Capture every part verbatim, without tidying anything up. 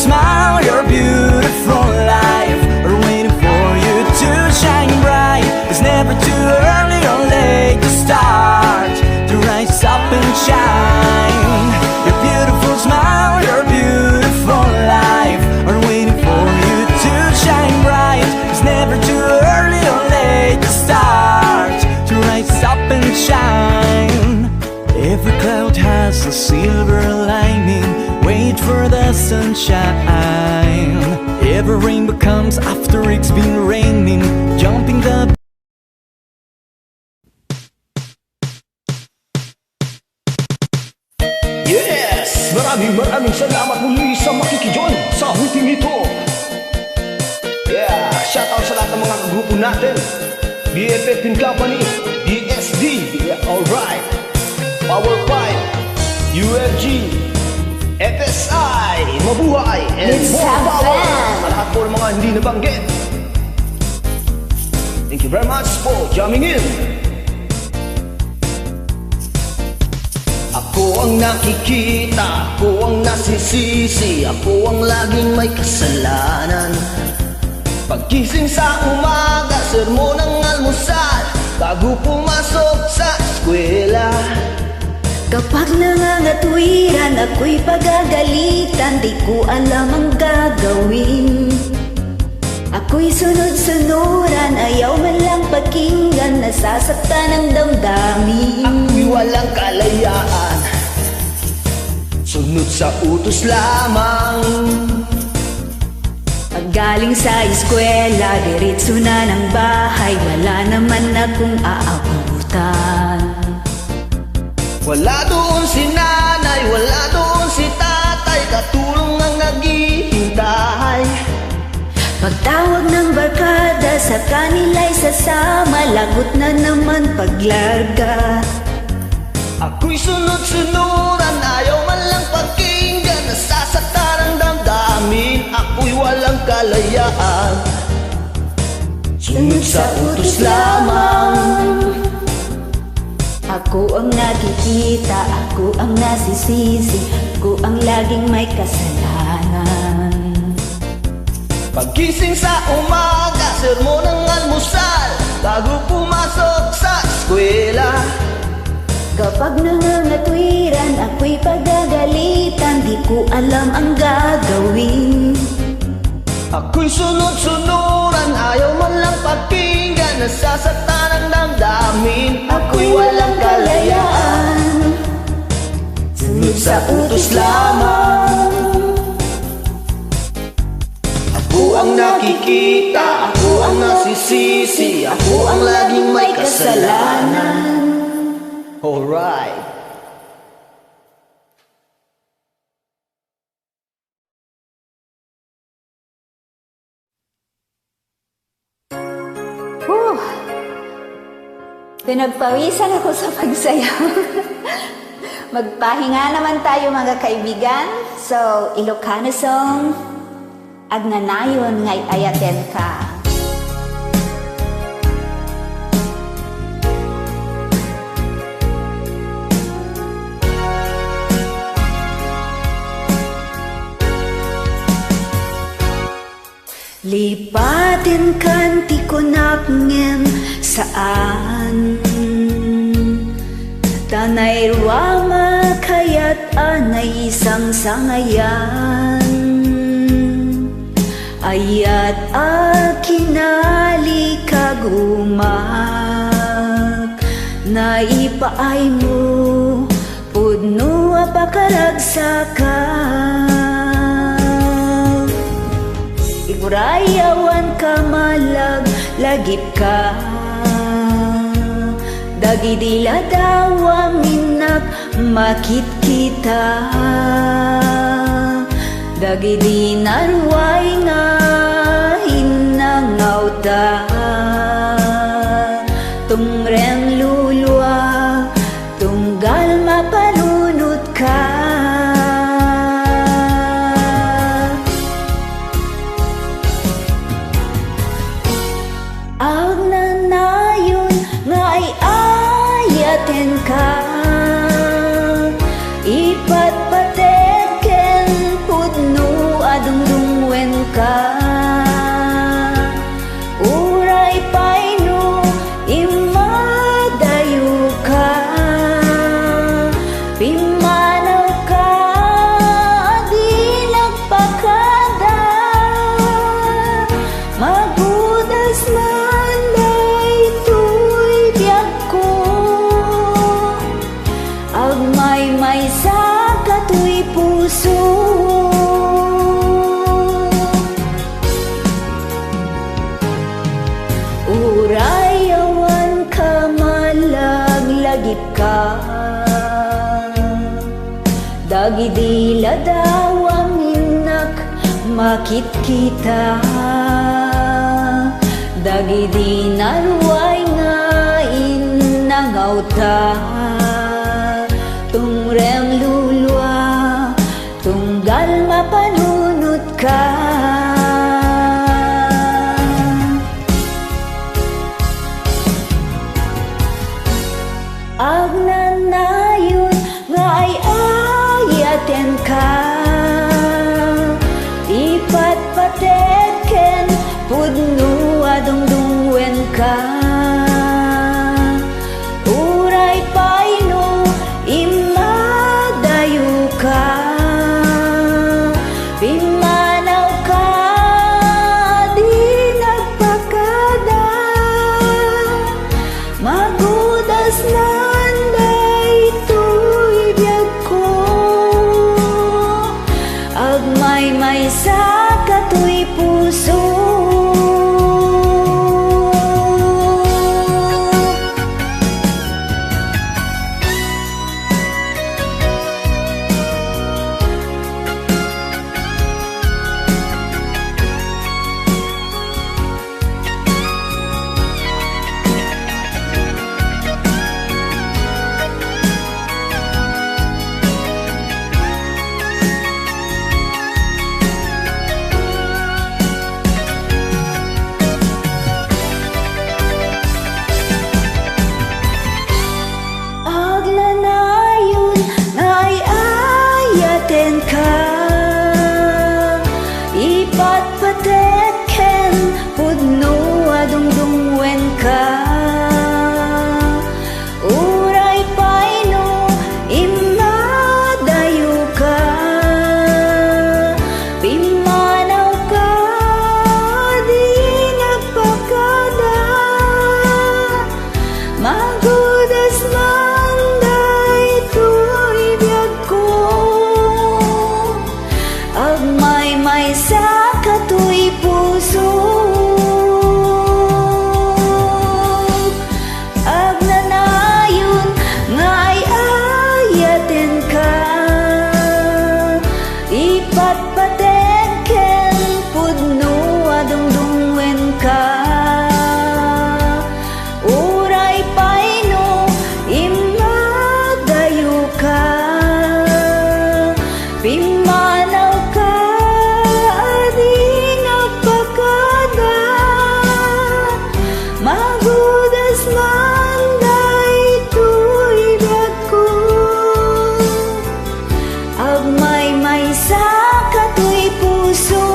Smile, your beautiful life are waiting for you to shine bright. It's never too early or late to start to rise up and shine. Your beautiful smile, your beautiful life are waiting for you to shine bright. It's never too early or late to start to rise up and shine. Every cloud has a silver lining. Wait for the sunshine. Every rainbow comes after it's been raining. Jumping the Yes! Maraming, maraming salamat muli sa makikijoin sa awiting ito. Yeah! Shoutout sa lahat ng mga kagrupo natin. B F F in Company, D S D, yeah, alright. Power five, U F G, F S I, mabuhay, and It's more a power band. Sa lahat po ng mga hindi nabanggit. Thank you very much for jamming in. Ako ang nakikita, ako ang nasisisi, ako ang laging may kasalanan. Paggising sa umaga, sermon ang almusal, bago pumasok sa eskwela. Kapag nangangatwiran, ako'y pagagalitan, di ko alam ang gagawin. Ako'y sunod-sunuran, ayaw man lang pakinggan, nasasaktan ang damdamin. Ako'y walang kalayaan, sunod sa utos lamang. Paggaling sa eskwela, diretso na ng bahay, wala naman akong aabutan. Wala doon si nanay, wala doon si tatay, katulong ang naghihintay. Pagtawag ng barkada, sa kanila'y sasama, lagot na naman paglarga. Ako'y sunod-sunuran, ayaw man lang pakinggan, nasasaktan ang damdamin, ako'y walang kalayaan. Sunod sa utos lamang. Ako ang nakikita, ako ang nasisisi, ako ang laging may kasalanan. Paggising sa umaga, sermon ang almusal, bago pumasok sa eskwela. Kapag nangangatwiran, ako'y pagagalitan, di ko alam ang gagawin. Ako'y sunod-sunuran, ayaw man lang pakinggan, nasasaktan ang damdamin, ako'y walang kalayaan. Sunod sa utos lamang. Ako ang nakikita, ako ang nasisisi, ako ang laging may kasalanan. Alright. Whew! Pinagpawisan ako sa pagsayaw. Magpahinga naman tayo, mga kaibigan. So, Ilocano song, Agnanayon nga ay-ayatenka. Lipatenkan ti kunak ngem saan. Ta nairuamak kayat a naisangsangayan. Ayat a kinalikagumak, naipaaymo pudno a pakaragsakak. Igurayawan ka, malaglagipka. Dagidi ladaw a minnak makitkita. Dagidi naruay nga innangawta. Tungreng lulua, tunggal mapanunotka. Agnanayon nga ay-ayatenka. Ipatpatek ken pudno a ka. Uray pay no immadayoka, pimmanawka a di nagpakada. Magudas man daytoy biagko, agmaymaysa katoy puso. Uray awan ka, malaglagipka. Dagidi ladaw a minnak makitkita, dagidi naruay nga innangawta, tungrem lulua, tunggal mapanunotka. Agnanayon nga ay-ayatenka, ipatpatek ken pudno a dungdungwenka. Uray pay no immadayoka, pimmanawka a di nagpakada. Magudas man daytoy biagko, agmaymaysa katoy puso. Agnanayon nga ay-ayatenka, ipatpatek ken pudno a dungdungwenka. Uray pay no immadayoka, pimmanawka a di nagpakada. Magudas man daytoy biagko, agmaymaysa katoy puso. Agnanayon nga ay-ayatenka, ipatpatek ken pudno a dungdungwenka. Uray pay no immadayoka, pimmanawka a di nagpakada. Magudas man daytoy biagko, agmaymaysa katoy puso.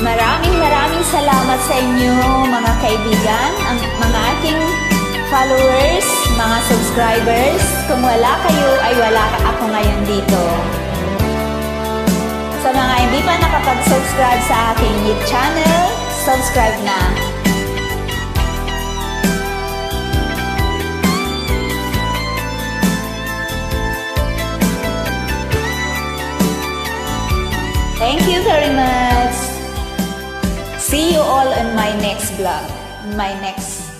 Maraming, maraming salamat sa inyo, mga kaibigan, ang mga aking followers, mga subscribers. Kung wala kayo, ay wala ako ngayon dito. Sa mga hindi pa nakapag-subscribe sa aking YouTube channel, subscribe na. Thank you very much. See you all on my next vlog, on my next